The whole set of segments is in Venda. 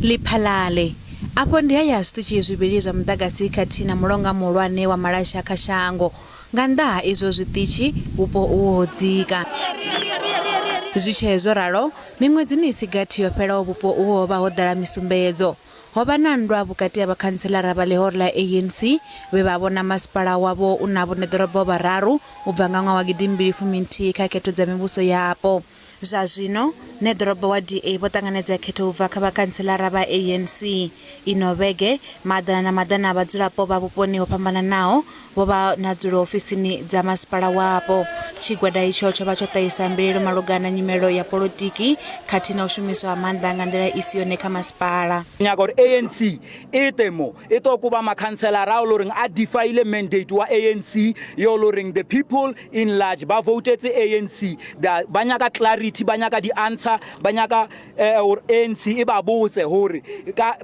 Lephalale. Afho ndi haya ha zwiṱitshi zwivhili zwa muḓagasi khathihi na mulonga muhulwane wa malasha kha shango. Nga nnḓa ha izwo zwiṱitshi, vhupo uho ho dzika. Zwi tshee zwo ralo, miṅwedzini i si gathi yo fhelaho vhupo uho ho vha ho ḓala misumbedzo. Ho vha na nndwa vhukati ha vhakhantselara vha ḽihoro ḽa ANC vhe vha vhona masipala wavho u na vhoneḓorobo vhararu u bva nga ṅwaha wa gidimbili fumi-nthihi kha khetho dza mivhuso yapo. Zwa zwino, neḓorobo wa DA vho ṱanganedza khetho u bva kha vhakhantselara vha ANC. Ino vhege, maḓana na maḓana a vhadzulapo vha vhuponi ho fhambananaho vho vha na dzulo ofisini dza masipala wapo. Tshigwada itsho tsho vha tsho ṱahisa mbilaelo malugana na nyimelo ya polotiki khathihi na u shumiswa ha maanḓa nga nḓila i si yone kha masipala. Nyaka gore ANC e tle mo e tlo koba makhanselara ao le goreng a defile mandate wa ANC yo le goreng the people in large ba votetse ANC. Ba nyaka clarity, ba nyaka di-answer, ba nyaka gore ANC e ba botse gore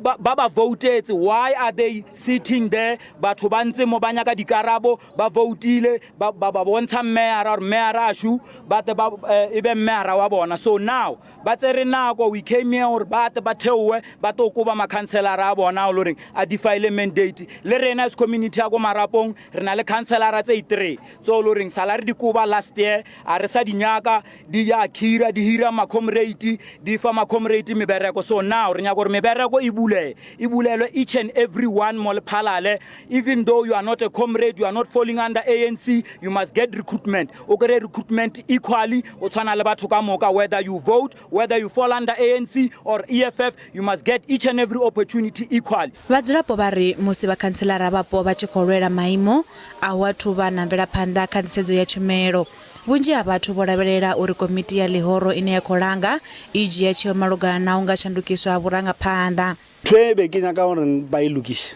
ba ba votetse, why are they sitting there? Batho ba ntse mo ba nyaka dikarabo, ba votile, ba ba bontsha meyara gore meyara ashu ba tle ba e be meyara wa bona. So now ba tsere nako, we came here gore ba tle ba theowe ba tlo koba makhanselara a bona ao le goreng a defile mandate. Le rena as community ya ko Marapong re na le councilora tse 3 tseo le goreng sala re di koba last year, a re sa di nyaka, di ya khira, di hira ma-comrade, di fa ma-comrade mebereko. So now re nyaka gore mebereko e bule, e bulelwe each and every one mo Lephalale. Even though you are not a comrade, you are not falling under ANC, you must get recruitment. O kry recruitment equally, o tshwana le batho ka moka, whether you vote, whether you fall under ANC or EFF, you must get each and every opportunity equally. Vhadzulapo vha ri musi vhakhantselara vhapo vha tshi khou lwela maimo, a hu athu vha na mvelaphanḓa kha nḓisedzo ya tshumelo. Vhunzhi ha vhathu vho lavhelela uri komiti ya ḽihoro ine ya khou langa i dzhie tsheo malugana na u nga shandukiswa ha vhurangaphanḓa. Ntho e be ke nyaka gore ba e lokiše,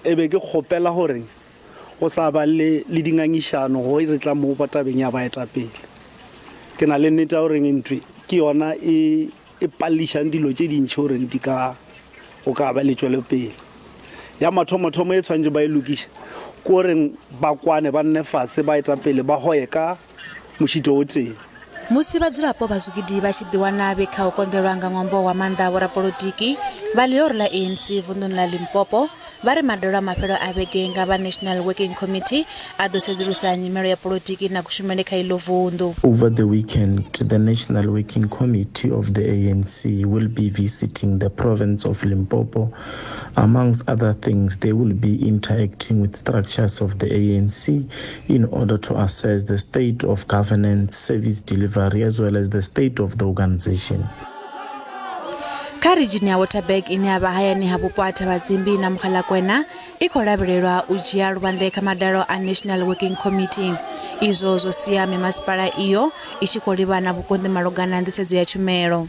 e be ke kgopela gore go sa ba le le dingangišano go re tla mo tabeng ya baetapele. Ke na le nnete ya gore ntho ke yona e e pallišang dilo tše dintši gore di ka go ka ba le tšwelopele. Ya mathomothomo e tshwanetše ba e lokiše ke gore ba kwane, ba nne fase, baetapele ba hoye ka mošito o tee. Musi vhadzulapo vha zwigidi vha tshi ḓiwana vhe kha u konḓelwa nga ṅwambo wa maanḓa a vhorapolotiki vha ḽihoro ḽa ANC vunḓuni ḽa Limpopo, vha ri madalo a mafhelo a vhege nga vha National Working Committee a ḓo sedzulusa nyimelo ya polotiki na kushumele kha iḽo vunḓu. Over the weekend, the National Working Committee of the ANC will be visiting the province of Limpopo. Amongst other things, they will be interacting with structures of the ANC in order to assess the state of governance, service delivery, as well as the state of the organization. Kha ridzhini ya Waterberg ine ya vha hayani ha vhupo ha Thavhazimbi na Mogalakwena i khou lavhelelwa u dzhia luvhanḓe kha madalo a National Working Committee. Izwo zwo sia mimasipala iyo i tshi khou livhana vhukonḓi malugana na nḓisedzo ya tshumelo.